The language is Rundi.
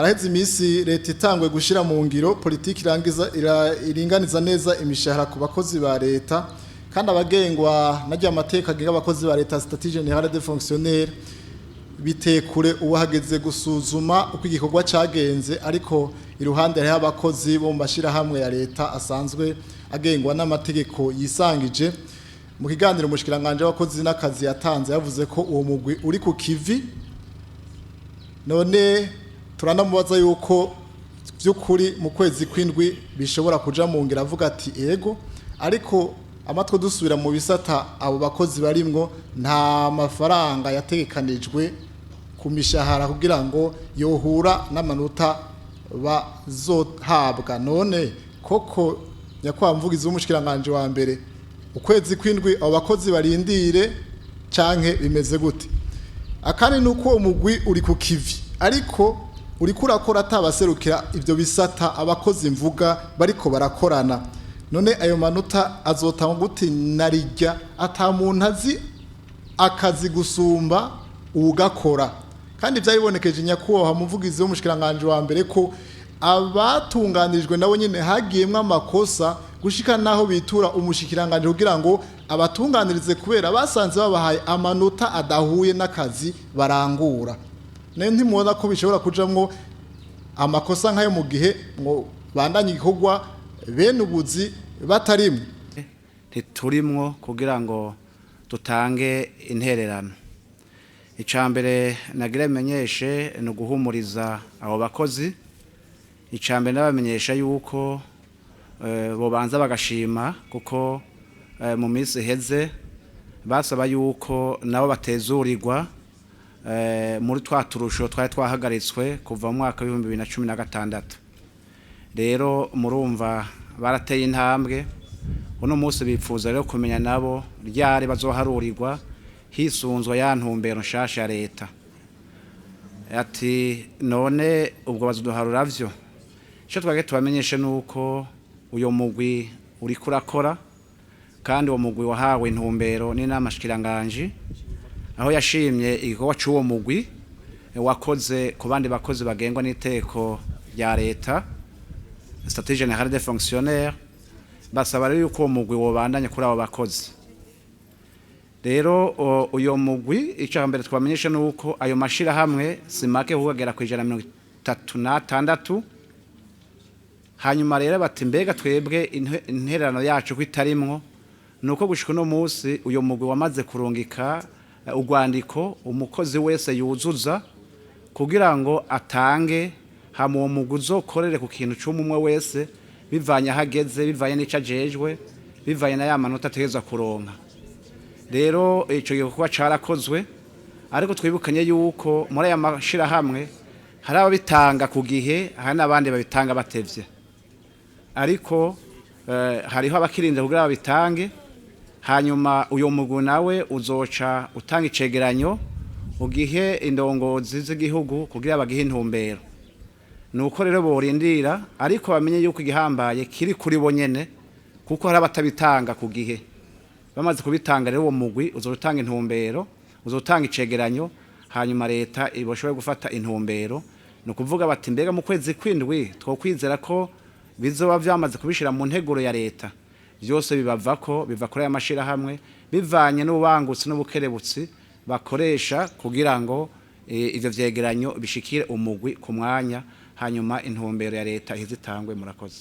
Haraheze iminsi leta itangwe gushyira mu ngiro politiki irangiza iringaniza neza imishahara ku bakozi ba leta, kandi abagengwa najya amateka agenga abakozi ba leta, statut général des fonctionnaires, bitekure. Ubu hageze gusuzuma uko igikorwa cyagenze, ariko iruhande hariho abakozi bo mu mashyirahamwe ya leta asanzwe agengwa n'amategeko yisangije. Mu kiganiro umushikiranganje w'abakozi n'akazi yatanze, yavuze ko uwo mugwi uri ku kivi. None turanamubaza yuko by'ukuri mu kwezi kw'indwi bishobora kuja mu ngiro, avuga ati ego. Ariko amatwi dusubira mu bisata abo bakozi barimwo, nta mafaranga yategekanijwe ku mishahara kugira ngo yohura n'amanota bazohabwa. None koko, nyakubahwa muvugizi w'umushikiranganje wa mbere, ukwezi kw'indwi abo bakozi barindire canke bimeze gute? Akandi ni uko uwo mugwi uri ku kivi, ariko uriko urakora atabaserukira ivyo bisata abakozi mvuga bariko barakorana. None ayo manota azotangwa gute narirya ata muntu azi akazi gusumba uwugakora? Kandi vyaribonekeje, nyakubahwa muvugizi w'umushikiranganje wa mbere, ko abatunganirijwe nabo nyene hagiyemwo amakosa, gushika naho bitura umushikiranganje kugira ngo abatunganirize, kubera basanze babahaye amanota adahuye n'akazi barangura. Nayo ntimubona ko bishobora kujamwo amakosa nk'ayo mu gihe ngo bandanye igikorwa bene ubuzi batarimwe? Ntiturimwo kugira ngo dutange intererano. Icya mbere nagira bimenyeshe ni uguhumuriza abo bakozi. Icya mbere nabamenyesha yuko bobanza bagashima, kuko mu minsi iheze basaba yuko nabo batezurirwa muri twa turusho twari twahagaritswe kuva mu mwaka w'2016. Rero murumva barateye intambwe. Uno munsi bipfuza rero kumenya nabo ryari bazoharurirwa hisunzwe ya ntumbero nshasha ya leta. Ati none ubwo bazoduharura vyo? Icyo twage tubamenyeshe nuko uyo mugwi uriko urakora, kandi uwo mugwi wahawe intumbero n'inama shikiranganji, aho yashimye igikorwa c'uwo mugwi wakoze ku bandi bakozi bagengwa n'iteko rya leta, statut général des fonctionnaires. Basaba rero yuko uwo mugwi wobandanya kuri abo bakozi. Rero uyo mugwi, icya mbere twamenyesha nuko ayo mashirahamwe si make, kuko agera ku 136. Hanyuma rero bati mbega twebwe intererano yacu ko itarimwo? Nuko gushika uno munsi uyo mugwi wamaze kurungika urwandiko umukozi wese yuzuza kugira ngo atange, hama uwo mugwi uzokorere ku kintu c'umwe wese, bivanye aho ageze, bivanye n'ico ajejwe, bivanye na ya manota ategerezwa kuronka. Rero ico gikorwa carakozwe, ariko twibukanye yuko muri aya mashirahamwe hari ababitanga ku gihe, hari n'abandi babitanga batevye. Ariko hariho abakirinze kugira babitange. Hanyuma uyo mugwi nawe uzoca utanga icegeranyo ugihe indongozi z'igihugu kugira bagihe intumbero. Nuko rero borindira, ariko bamenye yuko igihambaye kiri kuri bo nyene, kuko hari abatabitanga ku gihe. Bamaze kubitanga rero, uwo mugwi uzotanga intumbero, uzotanga icegeranyo, hanyuma leta iboshobore gufata intumbero. Ni ukuvuga bati mbega mu kwezi kw'indwi twokwizera ko bizoba vyamaze kubishira mu nteguro ya leta? Byose bibava ko biva kuri aya mashirahamwe, bivanye n'ububangutsi n'ubukerebutsi bakoresha kugira ngo ivyo vyegeranyo bishikire umugwi ku mwanya, hanyuma intumbero ya leta iheze itangwe. Murakoze.